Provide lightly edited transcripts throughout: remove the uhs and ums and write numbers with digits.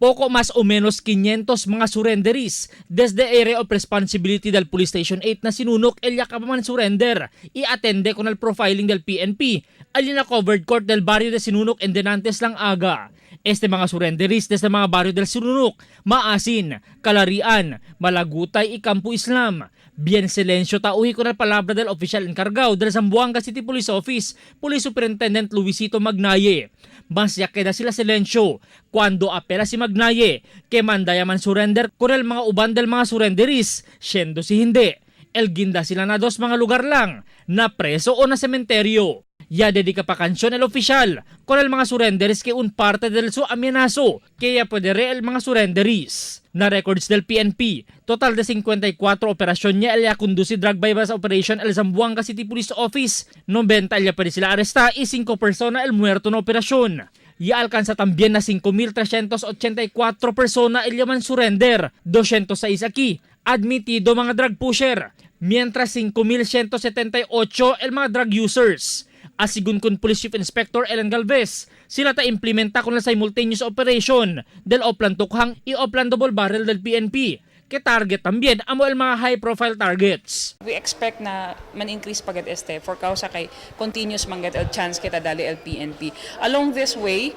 Poco mas o menos 500 mga surrenderies desde area of responsibility del Police Station 8 na Sinunoc el ya man surrender. I-atende con el profiling del PNP alin na covered court del barrio de Sinunoc en denantes lang aga. Este mga surrenderies desde mga barrio del Sinunoc, Maasin, Kalarian, Malagutay y Campo Islam. Bien silencio tauhi con el palabra del oficial encargado del Zamboanga City Police Office, Police Superintendent Luisito Magnaye. Mas ya queda sila silencio cuando apela si Magnaye que manda yaman surrender con el mga uban del mga surrenderies, siendo si hindi. El ginda sila na dos mga lugar lang, na preso o na sementeryo. Ya dedica pa kansyon el oficial con el mga surrenderies que un parte del su amenazo que ya puede re el mga surrenderies. Na records del PNP, total de 54 operasyon niya el ya conduce drug bypass operation el Zamboanga City Police Office. 90 el ya pwede sila aresta y 5 persona el muerto na operasyon. Ya alcanza también na 5.384 persona el yaman surrender, 206 aquí, admitido mga drug pusher, mientras 5.178 el mga drug users. Asigun con Police Chief Inspector Ellen Galvez, sila ta implementa con la simultaneous operation del Oplan Tokhang y Oplan Double Barrel del PNP, que target también amo el mga high profile targets. We expect na man-increase pagad este for causa kay continuous manggad el chance kita dali el PNP. Along this way,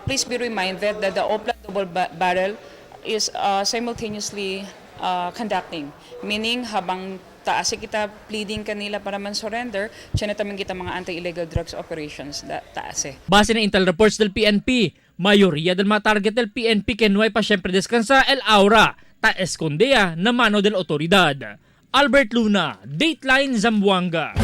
please be reminded that the Oplan Double Barrel is simultaneously conducting. Meaning, habang taas kita pleading kanila para man surrender, siya na tamin kita mga anti-illegal drugs operations da, taas eh. Base na intel reports del PNP, mayoría del mga target del PNP que no hay pa siyempre descansa el aura, ta escondea na mano del otoridad. Albert Luna, Dateline Zamboanga.